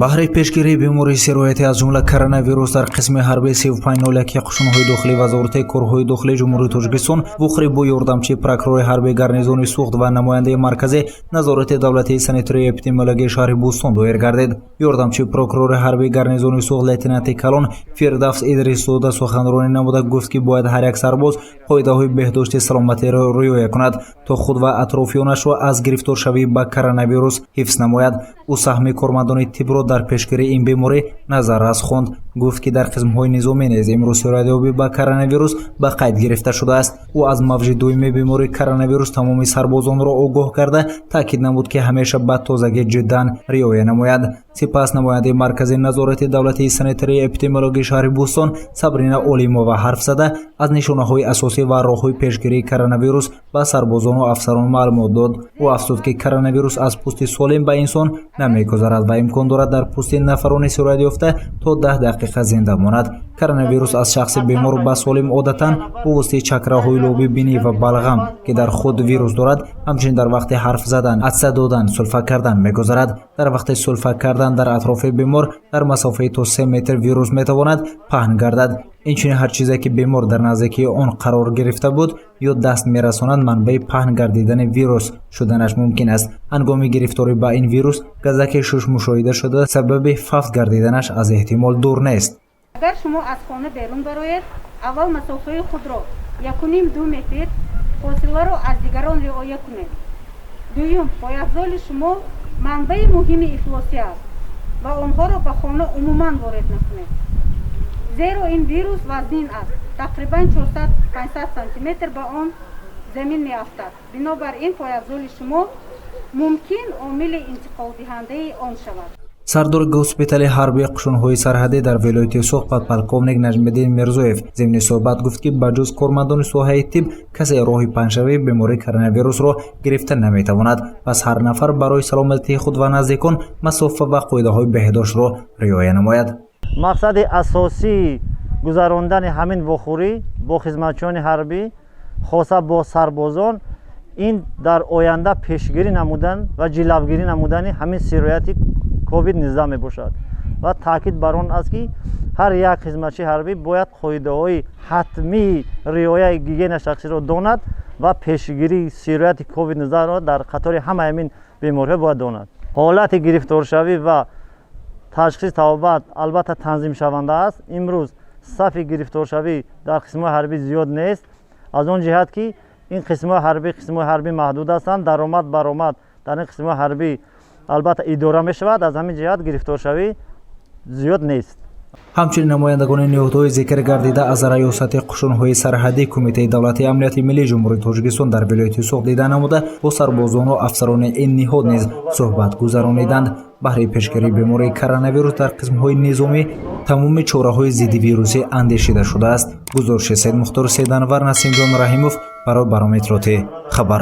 Баҳри пешгирии бемории сироятӣ, аз ҷумла коронавирус, дар қисми ҳарбии 3501 қушунҳои дохилӣ Вазорати корҳои дохилии Ҷумҳурии Тоҷикистон вохӯрӣ бо ёрдамчии прокурори ҳарбии гарнизони Суғд ва намояндаи Маркази назорати давлатии санитарию эпидемиологияи шаҳри Бӯстон доир гардид. Ёрдамчии прокурори ҳарбии гарнизони Суғд, лейтенанти калон Фирдавс Идрисзода суханронӣ намуда гуфт, ки бояд ҳар як сарбоз қоидаҳои беҳдошти саломатиро риоя кунад, то худ ва атрофиёнашро аз гирифторшавӣ ба коронавирус ҳифз намояд. Ӯ саҳми кормандони тибро дар пешгирии ин беморӣ назаррас хонд. Гуфт, ки дар қисмҳои низомӣ низ имрӯз сироятёбӣ ба коронавирус ба қайд гирифта шудааст. Ӯ аз мавҷи дуюми бемории коронавирус тамоми сарбозонро огоҳ карда, таъкид намуд, ки ҳамеша ба тозагӣ ҷиддан риоя намояд. Сипас намояндаи Маркази назорати давлатии санитарии эпидемиологии шаҳри Бӯстон Сабрина Олимова ҳарф зада, аз нишонаҳои асосӣ ва роҳҳои пешгирии коронавирус ба сарбозону афсарон маълумот дод. Ӯ афзуд, ки коронавирус аз пӯсти солим ба инсон намегузарад ва имкон дорад дар пӯсти нафарони сироятёфта то 10 дақиқа зинда монад. Коронавирус аз шахси бемор ба солим одатан бо воситаи чакраҳои лоби бинӣ ва балғам, ки дар худ вирус дорад, ҳамчунин дар вақти ҳарф задан, атса додан, сулфа кардан мегузарад. Дар вақти сулфа кардан дар атрофи бемор дар масофаи то 3 метр вирус метавонад паҳн гардад. Инчунин ҳар чизе, ки бемор дар наздикии он қарор гирифта буд ё даст мерасонад, манбаи паҳн гардидани вирус шуданаш мумкин аст. Ҳангоми гирифторӣ ба ин вирус газаки шуш мушоҳида шуда, сабаби фавт гардиданаш аз эҳтимол дур нест. Агар шумо аз хона берун бароед, аввал масофаи худро 1,5-2 метр фосиларо аз дигарон риоя кунед. Дуюм, пойафзоли шумо манбаи муҳими ифлосӣ аст ва онҳоро ба хона умуман ворид накунед, зеро ин вирус вазнин аст, тақрибан 400-500 сантиметр ба он замин меафтад. Бинобар ин пойафзоли шумо мумкин омили интиқолдиҳандаи он шавад. Сардори госпитали ҳарбии қушунҳои сарҳадӣ дар вилояти Суғд, подполковник Наҷмиддин Мирзоев зимни суҳбат гуфт, ки ба ҷуз кормандони соҳаи тиб касе роҳи паҳншавии бемории коронавирусро гирифта наметавонад. Пас ҳар нафар барои саломатии худ ва наздикон масофа ва қоидаҳои беҳдоштро риоя намояд. Мақсади асосии гузарондани ҳамин вохӯрӣ бо хизматчиёни ҳарбӣ, хоса бо сарбозон, ин дар оянда пешгирӣ намудан ва ҷилавгирӣ намудани ҳамин сирояти COVID-19 мебошад ва таъкид бар он аст, ки ҳар як хизматчии ҳарбӣ бояд қоидаҳои ҳатмии риояи гигиена шахсиро донад ва пешгирии сирояти COVID-19-ро дар қатори ҳамаи ҳамин бемориҳо бояд донад. Ҳолати гирифторшавӣ ва ташхис, табобат албатта танзимшаванда аст. Имрӯз сафи гирифторшавӣ дар қисмҳои ҳарбӣ зиёд нест, аз он ҷиҳат ки ин қисмҳои ҳарбӣ маҳдуд ҳастанд, даромад, баромад дар ин қисмҳои ҳарбӣ албатта идора мешавад. Аз ҳамин ҷиҳат гирифторшавӣ зиёд нест. Ҳамчунин намояндагони ниҳодҳои зикр гардида аз Раёсати қушунҳои сарҳадӣ, Кумитаи давлатии амнияти миллии Ҷумҳурии Тоҷикистон дар вилояти Суғд дида намуда, бо сарбозону афсарони ин ниҳод низ суҳбат гузарониданд. Баҳри пешгирии бемории коронавирус дар қисмҳои низомӣ тамоми чораҳои зиддивирусӣ андешида шудааст. Гузориши Саидмухтор Седанвар, Насимҷон Раҳимов барои Барометроти хабар.